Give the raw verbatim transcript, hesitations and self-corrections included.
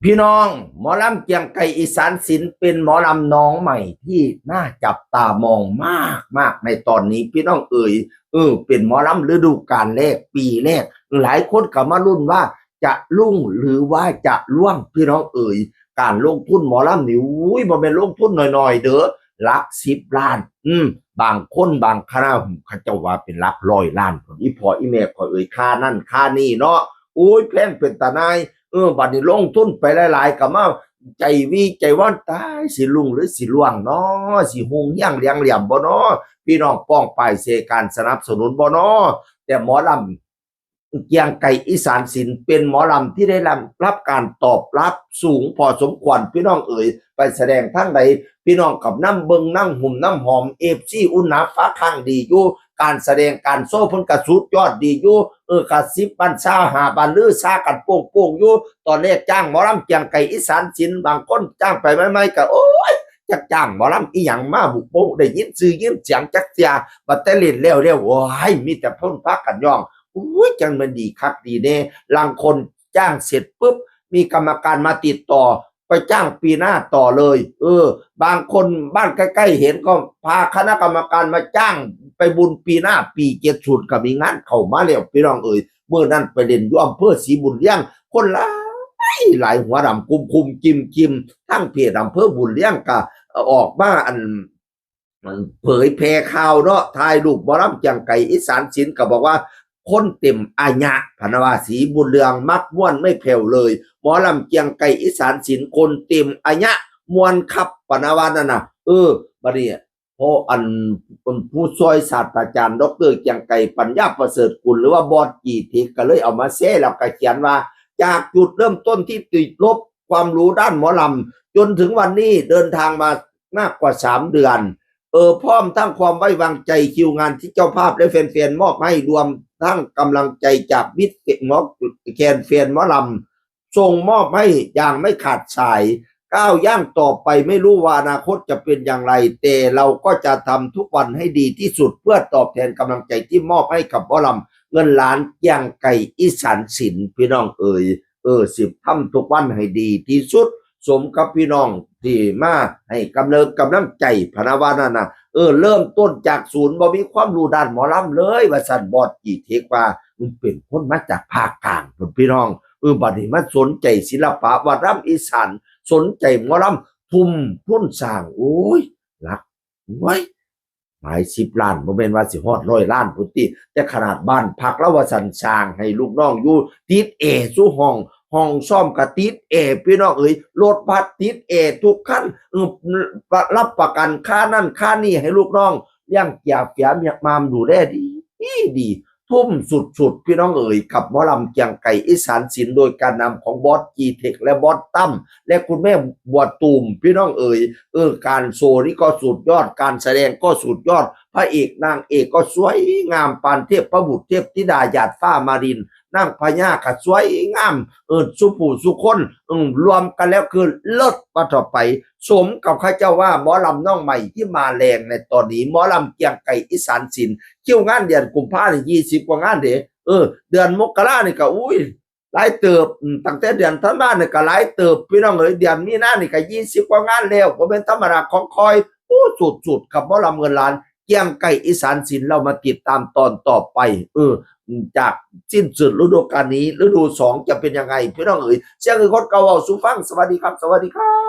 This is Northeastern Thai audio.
พี่น้อง หมอลำเกียงไกรอีสานศิลป์เป็นหมอลำน้องใหม่ที่น่าจับตามองมากมากในตอนนี้ พี่น้องเอ๋ย เออ เป็นหมอลำฤดูกาลแรก ปีแรก หลายคนก็มาลุ้นว่าจะรุ่งหรือว่าจะร่วง พี่น้องเอ๋ย การลงทุนหมอลำนี่ อุ้ย บ่แม่นลงทุนน้อยๆ เด้อ หลักสิบล้าน อืม บางคนบางคณะ เขาเจ้าว่าเป็นหลักร้อยล้าน อีพ่ออีแม่ข้อยเอ๋ย ค่านั่นค่านี่เนาะ โอ้ย แพงเป็นตาหน่าย เออ บัดนี้ลงทุนไปหลายๆ ก็มาใจวีใจว่อน ตาย สิรุ่งหรือสิร่วงเนาะ สิฮุ่งเฮี้ยงเหลียงเหลี่ยมบ่เนาะ พี่น้องป้องปายเสการสนับสนุนบ่เนาะ แต่หมอลำเกียงไกรอีสานศิลป์เป็นหมอลำที่ได้รับการตอบรับสูงพอสมควร พี่น้องเอ๋ย ไปแสดงทางใด พี่น้องกับนำเบิ่งนำหุ่มนำหอม เอฟซี อุ่นหนาฟ้าข้างดีอยู่ การแสดงการโชว์เพิ่นก็สุดยอดดีอยู่ เออ กะสิบบ้าน ซาวห้าบ้าน ลือซากันโป่งๆ อยู่ ตอนแรกจ้างหมอลำเกียงไกรอีสานศิลป์ บางคนจ้างไปใหม่ๆ ก็ โอ้ย จักจ้างหมอลำอีหยังมาบุกโป่ง ได้ยินชื่อยินเสียงจักเทื่อ บัดแต่เล่นแล้วแล้ว โอ้ย มีแต่เพิ่นพากันย่อง โอ้ย จังมันดีคักดีแน่ ลางคนจ้างเสร็จปุ๊บ มีกรรมการมาติดต่อ ไปจ้างปีหน้าต่อเลย เออ บางคนบ้านใกล้ๆ เห็นก็พาคณะกรรมการมาจ้างไปบุญปีหน้า ปีเจ็ดศูนย์ ก็มีงานเข้ามาแล้ว พี่น้องเอ๋ย มื้อนั้นไปเล่นอยู่อำเภอศรีบุญเรือง คนหลายหลาย หัวดำคุมคุมกิมกิม ทั้งเพจอำเภอบุญเรืองก็ออกมาอัน เผยแพร่ข่าวเนาะ ถ่ายรูปหมอลำเกียงไกรอีสานศิลป์ ก็บอกว่า คนเต็มอะยะ พะนะว่า ศรีบุญเรืองมักม่วนไม่แผ่วเลย หมอลำเกียงไกรอีสานศิลป์ คนเต็มอะยะ ม่วนคัก พะนะว่านั่นน่ะ เออ บัดนี้ เพราะอัน ผู้ช่วยศาสตราจารย์ ด็อกเตอร์ เกียงไกร ปัญญาประเสริฐกุล หรือว่าบอส จีเทค ก็เลยเอามาแชร์ แล้วก็เขียนว่า จากจุดเริ่มต้นที่ติดลบความรู้ด้านหมอลำ จนถึงวันนี้เดินทางมามากกว่าสามเดือน เออ พร้อมทั้งความไว้วางใจ คิวงานที่เจ้าภาพและแฟนๆ มอบให้ รวมทั้งกำลังใจจากมิตรหมอ แคนแฟนหมอลำ ส่งมอบให้อย่างไม่ขาดสาย ก้าวย่างต่อไป ไม่รู้ว่าอนาคตจะเป็นอย่างไร แต่เราก็จะทำทุกวันให้ดีที่สุด เพื่อตอบแทนกำลังใจที่มอบให้กับหมอลำเงินล้านเกียงไกรอีสานศิลป์ พี่น้องเอ๋ย เออ สิทำทุกวันให้ดีที่สุด สมกับพี่น้องที่มาให้กำเนิดกำลังใจ พะนะว่านั่นน่ะ เออ เริ่มต้นจากศูนย์ บ่มีความรู้ด้านหมอลำเลย ว่าซั่น บอส จีเทค ว่า มันเป็นคนมาจากภาคกลางพุ้น พี่น้อง เออ บัดนี้มาสนใจศิลปะวัฒนธรรมอีสาน สนใจหมอลำ ทุ่มทุนสร้าง โอ้ย หลัก โอ้ย หลายสิบล้าน บ่แม่นว่าสิฮอดร้อยล้านพุ้นติ แต่ขนาดบ้านพักลาวว่าซั่น สร้างให้ลูกน้องอยู่ ติดแอร์ซุห้อง ห้องซ้อมก็ติดแอร์ พี่น้องเอ๋ย รถบัสติดแอร์ทุกคัน เออ รับประกันค่านั่นค่านี่ให้ลูกน้อง เลี้ยงเกียเปียเมียมามดูแลดี ดี ทุ่มสุดๆ พี่น้องเอ๋ย กับหมอลำเกียงไกรอีสานศิลป์ โดยการนำของบอส จีเทค และบอสตั้ม และคุณแม่บัวตูม พี่น้องเอ๋ย เออ การโชว์นี่ก็สุดยอด การแสดงก็สุดยอด พระเอกนางเอกก็สวยงาม ปานเทพบุตรเทพธิดา หยาดฟ้ามาริน นางพญาก็สวยงาม เออ สุผู้สุคน อืม รวมกันแล้วคือเลิศ ว่าต่อไป สมกับเขาเจ้าว่าหมอลำน้องใหม่ที่มาแรงในตอนนี้ หมอลำเกียงไกรอีสานศิลป์ คิวงานเดือนกุมภาพันธ์นี่ ยี่สิบกว่างานเด้ เออ เดือนมกรานี่ก็ อุ้ย หลายเติบ อืม ตั้งแต่เดือนธันวานี่ก็หลายเติบ พี่น้องเอ๋ย เดือนมีนานี่ก็ ยี่สิบกว่างานแล้ว บ่แม่นธรรมดาของข้อย โอ้ สุดๆ กับหมอลำเงินล้าน เกียงไกรอีสานศิลป์ เรามาติดตามตอนต่อไป เออ จากสิ้นสุดฤดูกาลนี้ ฤดูสองจะเป็นยังไง พี่น้องเอ๋ย เสียงคือคนเก่าเว้าสู่ฟัง สวัสดีครับ สวัสดีครับ